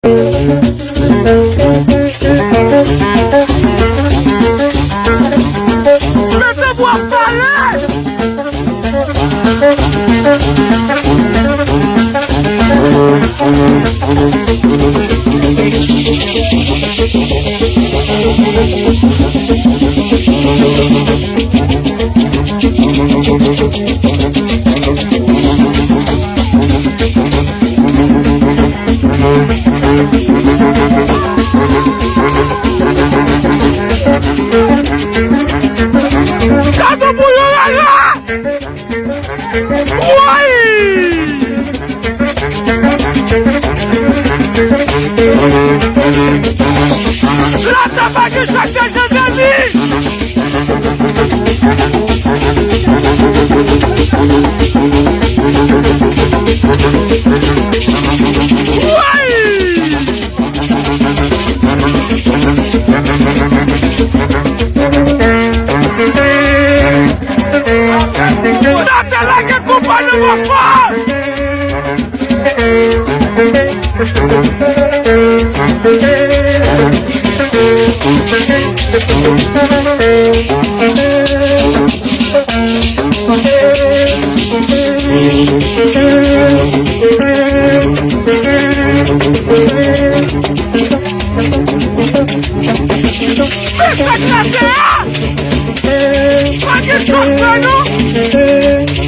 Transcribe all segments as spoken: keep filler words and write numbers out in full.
Mete bwa pale! Gade bouyon la la! Woy! Lata pa gen chak dejen dèni! Woy! Pou n ap lage konpa nou anfòm! Respekte a! Pa gen chofè, non!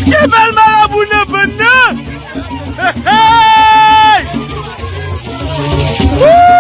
Ki bèl marabou nan bann nan! Hey, hey! Woo!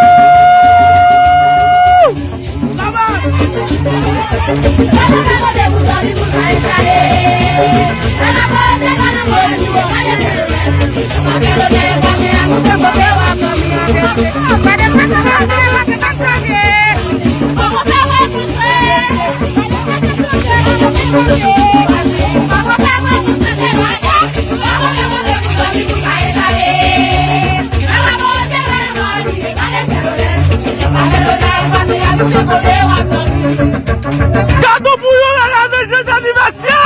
Gade bouyon la la nan jezi anivèsè!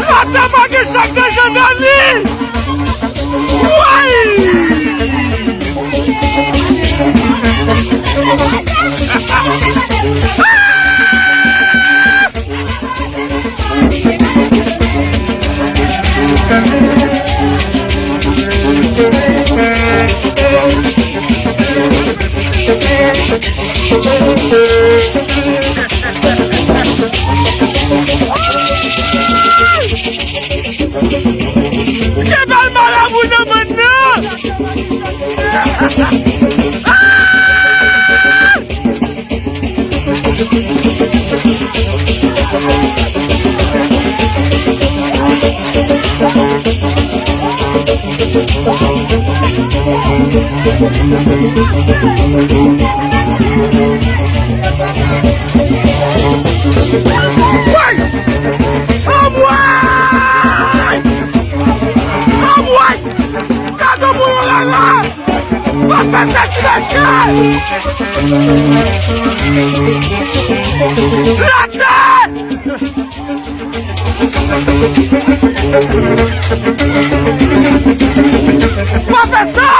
Lata pa gen chak nan jandani! Woy! Gen bal marabou nan bann nan! Anmwey! Anmwey! Anmwey! Gade yon bouyon lala! Pa fè sa ti mesye! Latè! Pa fè sa!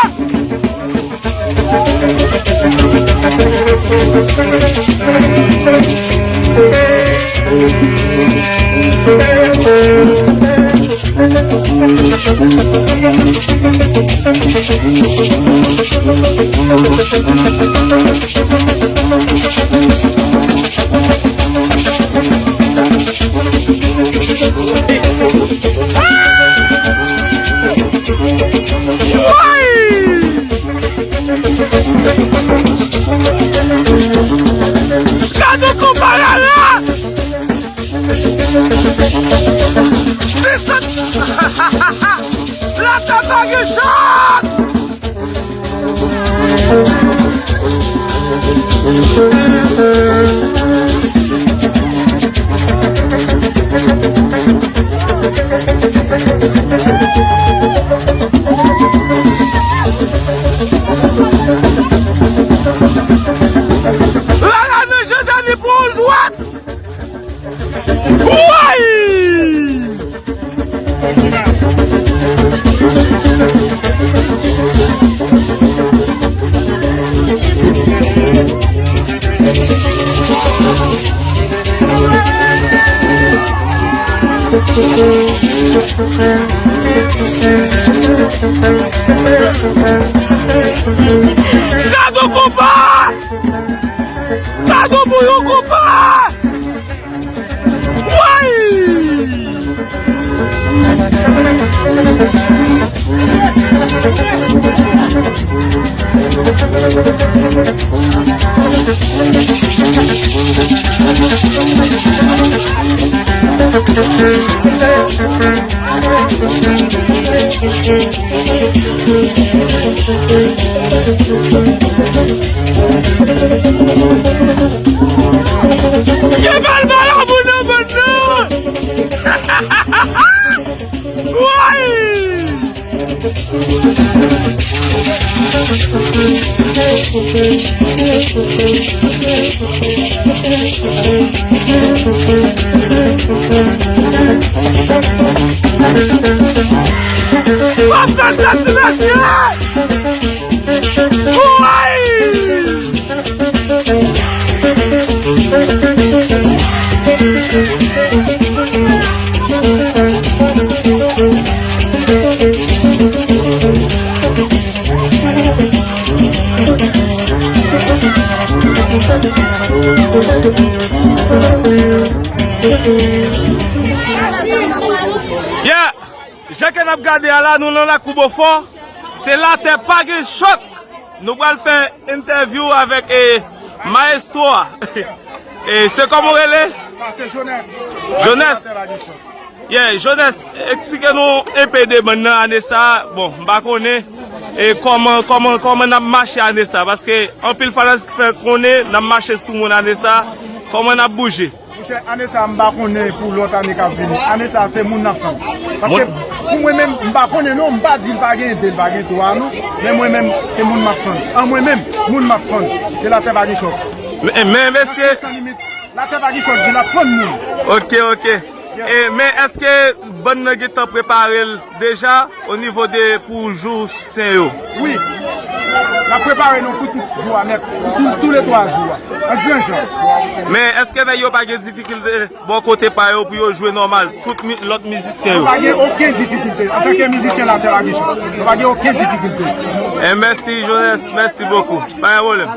Gade konpa la la! Desann! Latè pa gen chòk! Lala nan Jandani pran yon dwat! Woy! Gade konpa! Gade bouyon konpa! Woy! Gen bal marabou nan bann nan! Woy! Papa Sati mesye! Woy! Yeah! Jan ke n ap gade a la, nou nan lakou Bofò. Se Latè pa gen chòk. Nou pral fè entèvyou avèk, eh, mayestwo a. Eh, se kòman w rele? Sa se Jones. Jones. Latè pa gen chòk. Yeah, Jones, eksplike nou enpe de bann nan ane sa a. Bon, m pa konnen, eh, kòman, kòman, kòman n ap mache ane sa a, paske anpil fanatik fè konnen n ap mache sou moun ane sa a. Kòman n ap bouje? Monchè, ane sa a, m pa konnen pou lòt ane k ap vini. Ane sa a, se moun n ap fann. Paske pou mwen menm, m pa konnen non, m pa di l pa gen de, l pa gen twa non. Men mwen menm, se moun m ap fann. An mwen menm, moun m ap fann. Se Latè pa gen chòk. Men, men mesye. Latè pa gen chòk, di l ap fann moun. Ok, ok. E, men èske bann nan gentan prepare l deja o nivo de pou jou sen yo? Wi. N ap prepare nou pou tout jou a nèt, pou tou, tou le twa jou a. Ak gran jan. Men èske nèg yo pa gen difikilte bò kote pa yo pou yo jwe nòmal, tout mi- lòt mizisyen yo? Nou pa gen okenn difikilte. Antanke mizisyen Latè pa gen chan, nou pa gen okenn difikilte. E mèsi Jones, mèsi bokou. Pa gen pwoblèm.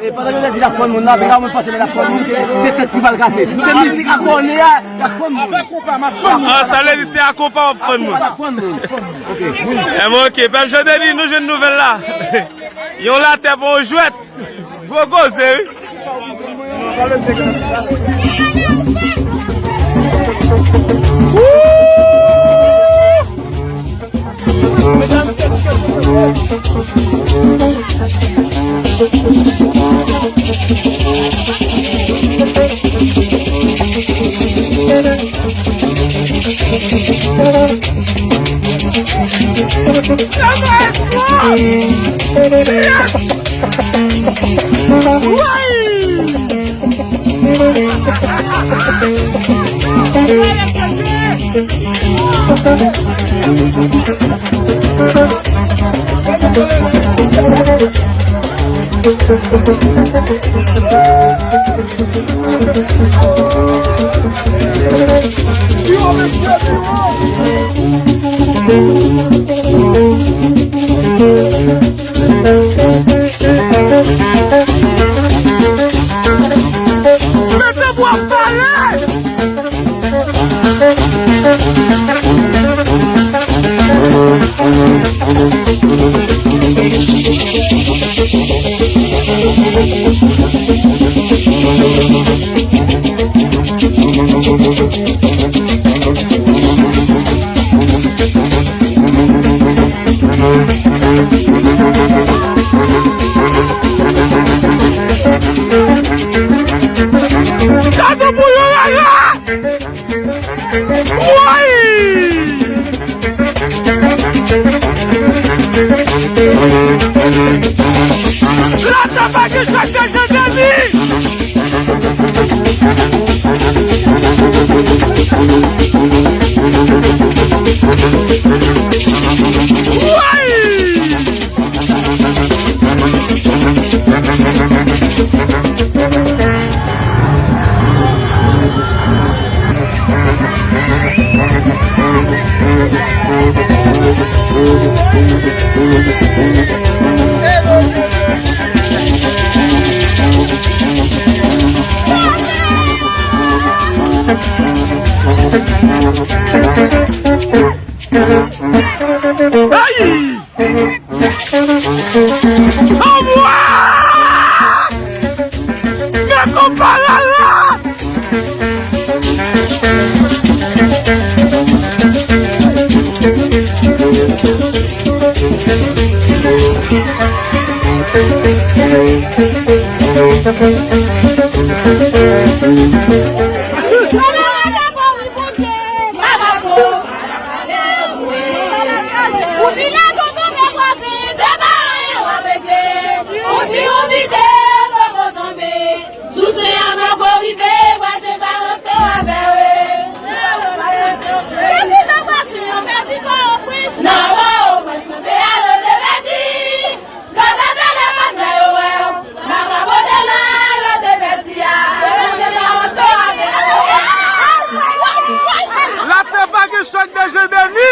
E pandan Jones di l ap fann moun la, men la mwen panse lè l ap fann moun, se tèt ki pral kase. Se mizik a konnen a, l ap fann moun. Avèk konpa, m ap fann moun. Ah, sa vle di se a konpa w ap fann moun. L ap fann moun. E bon, ok. Pèp Jandeni, nou jwenn nouvèl la. Yon Latè pou yon jwèt. Gwo koze, wi. Mete bwa pale! Gade pou yo la la! Woy! Latè pa gen chak de Jandeni! Woy! Ay! Anmwaa! Men konpa la la! Ou di lajan tonbe vwazen, se pa anyen w ap regle. Ou di ou vide, kòb ou tonbe. Sou sen a poko rive, vwazen pa ranse w avè w. Pèdi nan vwazen an, pèdi Pòtoprens. Nan Pòtoprens, tonbe a lote pèdi. Gade telefòn nan yo wè w. Nan rabote la, yo te pèdi a. Yo te pa ranse w avè. Latè pa gen chòk de Jandeni.